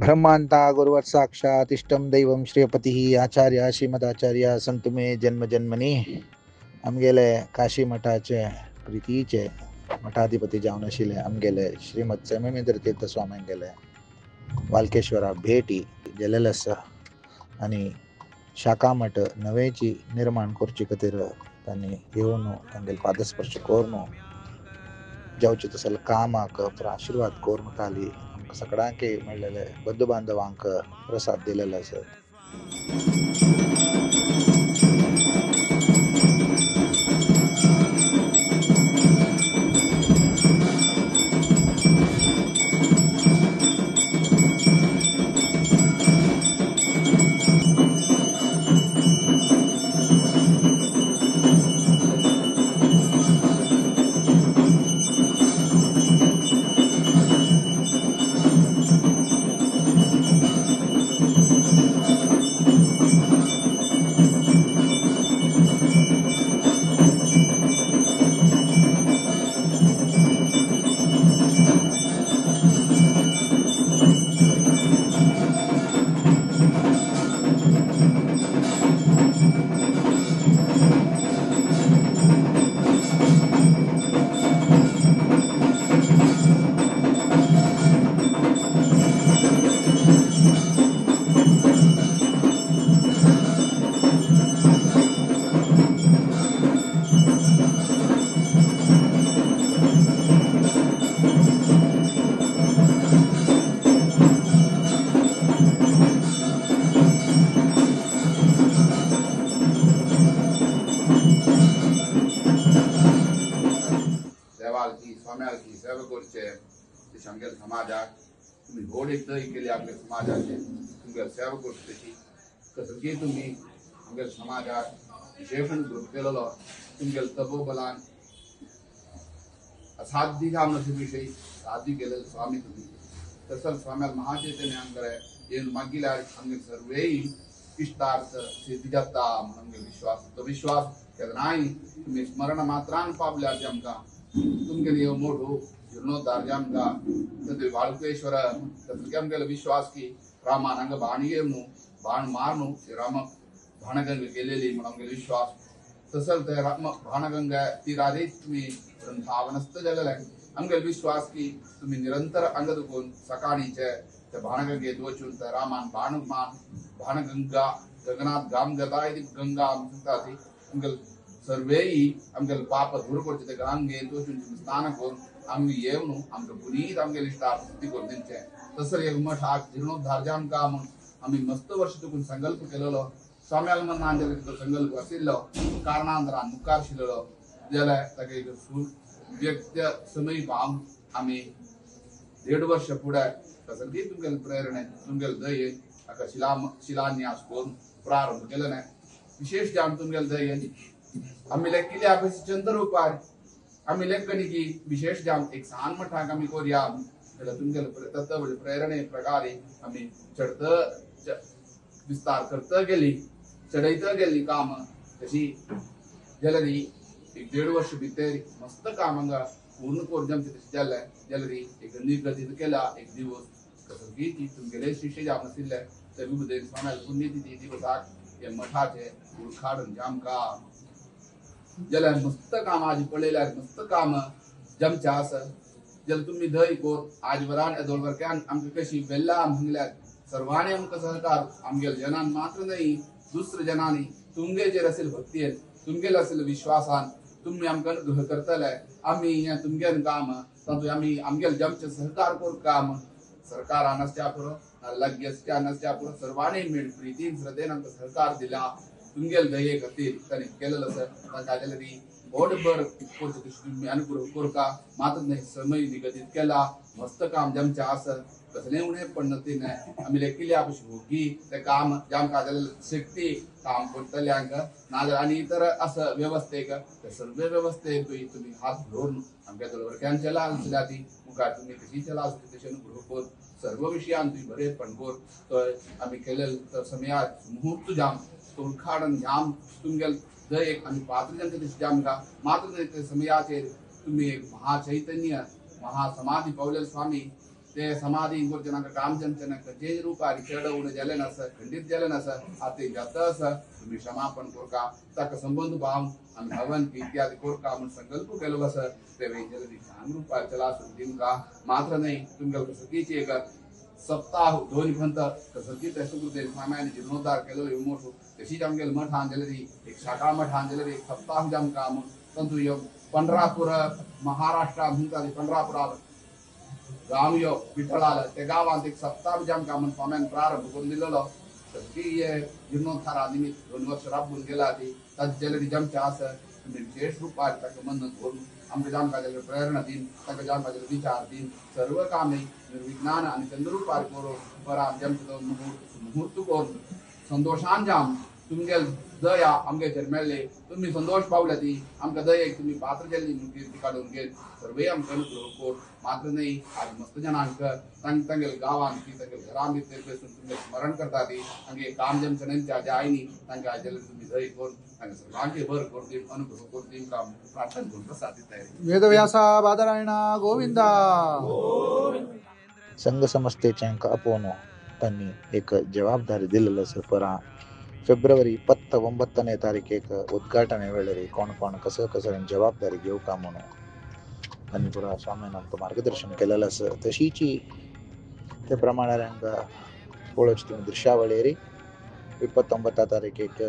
ब्रह्मांता गुरुवर साक्षात इष्टम दैवम श्रीपती आचार्य श्रीमदाचार्य संत मे जन्म जन्मनी। आमगेले काशी मठाचे प्रितीचे मठाधिपती जावन आशिल्ले आमगेले श्रीमद संयमेंद्र तीर्थ स्वाम्यांगेले वालकेश्वरा भेटी गेलेले आसा आनी शाखा मठ नवेची निर्माण करचे खातीर तांणी येवन तांगेले पादस्पर्श करून जावचे तसले कामाक आशिर्वाद करून ताली आमकां सगळ्यांक मेळ्ळेले बंधू बांधवांक प्रसाद दिलेलो आसा। स्वाम्याची सेवा करचे आमगेले समाजाक तुमी व्हड एक दय केली आपल्या समाजाचे तुमगेले सेवा करची तशी कसली तुमी आमगेले समाजाक विशेष ग्रुप केलेलो तुमगेले तपोबलान असाध्य काम विशय साध्य केलेले स्वामी तुमी तसंच स्वाम्याल महाचैतन्य आमगेले येवन मागिल्यार आमगेले सर्वेय इष्टार्थ सिद्धी जाता म्हणून आमगेलो विश्वास। तो विश्वास केन्नाय तुमी स्मरण मात्रान पावल्यार आमकां तुमगेले मोठो जीर्णोद्धार जामका तंत्र वालुकेश्वर तसले आमगेलो विश्वास की रामान हांगा बाण येवन बाण मारून राम बाणगंगा केलेली म्हणून आमगेलो विश्वास। तसंच ते राम बाणगंगा ती तुमी वृंदावनस्थ जालेले आमगेलो विश्वास की तुमी निरंतर हांगा दुखून सकाळीचे ते बाणगंगेत वचून ते रामान बाण मान बाणगंगा गगनात गाम गता गंगा सांगता ती आमगेलो सर्वेय आमगेले पाप दूर करचे ते गंगेत वचून स्नान करून आमी येवन आमकां पुनीत आमगेले इश्टार्थ सिद्धी करून दिवचे। तसर एक मठाक जीर्णोद्धार जामका म्हूण आमी मस्त वर्ष तुकून संकल्प केलेलो स्वाम्याल मनान तो संकल्प आशिल्लो कारणांतरान मुखार आशिल्लो जाल्यार ताका एक व्यक्त समय पावन आमी 1.5 वर्ष फुडें तसली तुमगेले प्रेरणे तुमगेले दयेन ताका शिलान्यास करून प्रारंभ केलें। विशेष जावन तुमगेले दयेन आमी लेखिल्ले आपस चंद्र आमी लेखणी की विशेष जावन एक सान मठाक आमी कोरया जाल्यार तुमगेले तत्व प्रेरणे प्रकारे आमी चडत विस्तार करत गेली चडयत गेली काम तशी जाल्यार 1.5 वर्ष भितर मस्त काम हांगा पूर्ण करून आमचें तशें जालें जाल्यार एक निगदीत केला एक दिवस कसली ती तुमगेले शिष्य जावन आशिल्ले ते विभुदेव स्वाम्याल पुण्यतिथी दिवसाक हे मठाचें उद्घाटन जामका जाल्यार मस्त काम आज पळयल्यार मस्त काम जमचें आसा। जाल्यार तुमी दय कोर आज वरान एदोळ आमकां कशी वेल्ला म्हणल्यार सर्वांनी आमकां सहकार आमगेले जनान मात्र न्हय दुसऱ्या जनांनी तुमगेचेर आशिल्ले भक्तीन तुमगेले आशिल्ले विश्वासान तुमी आमकां अनुग्रह करतले। आमी हें तुमगेलें काम तातूंत आमी आमगेले जमचें सहकार करून काम सरकारान आसच्या पुरो लग्यस्त्यान आसच्या पुरो सर्वांनी मेळ प्रितीन श्रद्धेन आमकां सहकार दिला तुमगेले दये खातीर तांणी केलेलो आसा। तांकां जाल्यार बोटभर करचें तशें तुमी अनुग्रह करता मात्र न्हय समय निगदीत केला मस्त काम जमचें आसा कसलें उणें पडना आमी लेखिल्ले आपशी भोगी तें काम जामकां जाल्यार शक्ती काम करतल्यांक नाजाल्यार आनी इतर आसा वेवस्थेक ते सर्व वेवस्थेकूय तुमी हात धरून आमच्या दळवर्क्यान चला आसल्या ती मुखार तुमी कशी चला आसली तशें अनुग्रह करून सर्व विशयान तुमी बरेपण कर तो आमी केलेले समयार मुहूर्त जाम उद्घाटन जाम तुमगेले दर एक आमी पात्र जामचें तशें जामकां मात्र न्हय ते समयाचेर तुमी एक महाचैतन्य महासमाधी पावलेले स्वामी ते समाधी करचे नाका काम जमचे नाका जे रुपार चडवून जाले नासा खंडीत जाले नासा आतां जाता आसा तुमी क्षमापण करका ताका संबंध भाव आमी हवन इत्यादी करका म्हूण संकल्प केलो आसा ते वेंचले छान रुपार चला दिमका मात्र न्हय तुमकां सगळीची एक सप्ताह दोन पंत सगळी तशें स्वाम्याने जीर्णोद्धार केलो मोठो तशीच आमगेले मठान जाले एक शाखा मठान जाले एक सप्ताह जामका म्हूण तंतु यो पंढरापूर महाराष्ट्रा म्हणटा पंढरापुरा गांव यो विठ्ठलाल ते गांवांत एक सप्ताह जामका म्हूण स्वाम्यान प्रारंभ करून दिलेलो सगळी जीर्णोद्धारा निमित्त 2 वर्ष राबून गेला ती ताजे जाले जमचे आसा तुमी विशेष रुपार ताका मन धरून आमकां जामकां जाल्यार प्रेरणा दिन ताका जामकां जाल्यार विचार दिन सर्व कामे निर्विज्ञान आनी चंद्ररुपार करून बरा जमचो मुहूर्त करून संतोषान जाम तुमगेल दया आमगेचेर मेळ्ळे तुमी संतोष पावल्या ती आमकां दयेक तुमी पात्र जाल्ली म्हूण कीर्ती काडून घेत सर्वे आमकां अनुग्रह कर मात्र न्हय आज मस्त जणांक तांगेल गांवांत ती तांगेल घरां भितर बसून तुमगेल स्मरण करता ती तांगे काम जमचे न्हय ज्या आयनी तांकां आयज तुमी दय करून तांकां सर्वांचे बर करून दी अनुग्रह करून दी प्रार्थना करून प्रसाद दिताय. वेदव्यासा बादरायण गोविंदा. संघ संस्थेच्या आपोवन त्यांनी एक जबाबदारी दिलेली आसा परा फेब्रुवारी 29 तारीखेक उद्घाटने वेळेर कोण कोण कसं कसं जबाबदारी घेवका म्हणून आनी पुरा स्वामीन आमकां मार्गदर्शन केलेलें आसा. तशीची ते प्रमाणे आमकां पळोवची तुमी दृश्यावळेर 29 तारीखेक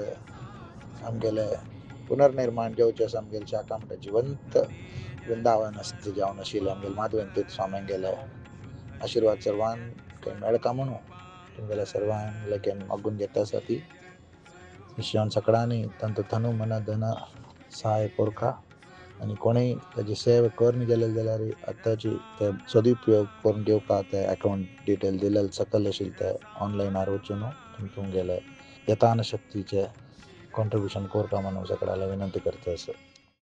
आमगेले पुनर्निर्माण जावचें आसा. आमगेले शाखा म्हणटा जिवंत वृंदावन आसता जावन आशिल्लें आमगेले माधवेंद्र स्वाम्यांगेले आशिर्वाद सर्वांक मेळका म्हणून तुमगेल्या सर्वांक लेगीन मागून घेता आसा ती निश्चयान सगळ्यांनी तांचो तनु मन धन सहाय कोरका आनी कोणूय ताजी सेवा करनी जाले जाल्यार आतांची ते सदुपयोग करून घेवपा ते अकावंट डिटेल दिलेले सकयल आशिल्ले ते ऑनलायनार वचून तुमगेले यथान शक्तीचे कॉन्ट्रिब्युशन करपा म्हणून सगळ्याला विनंती करता आसा.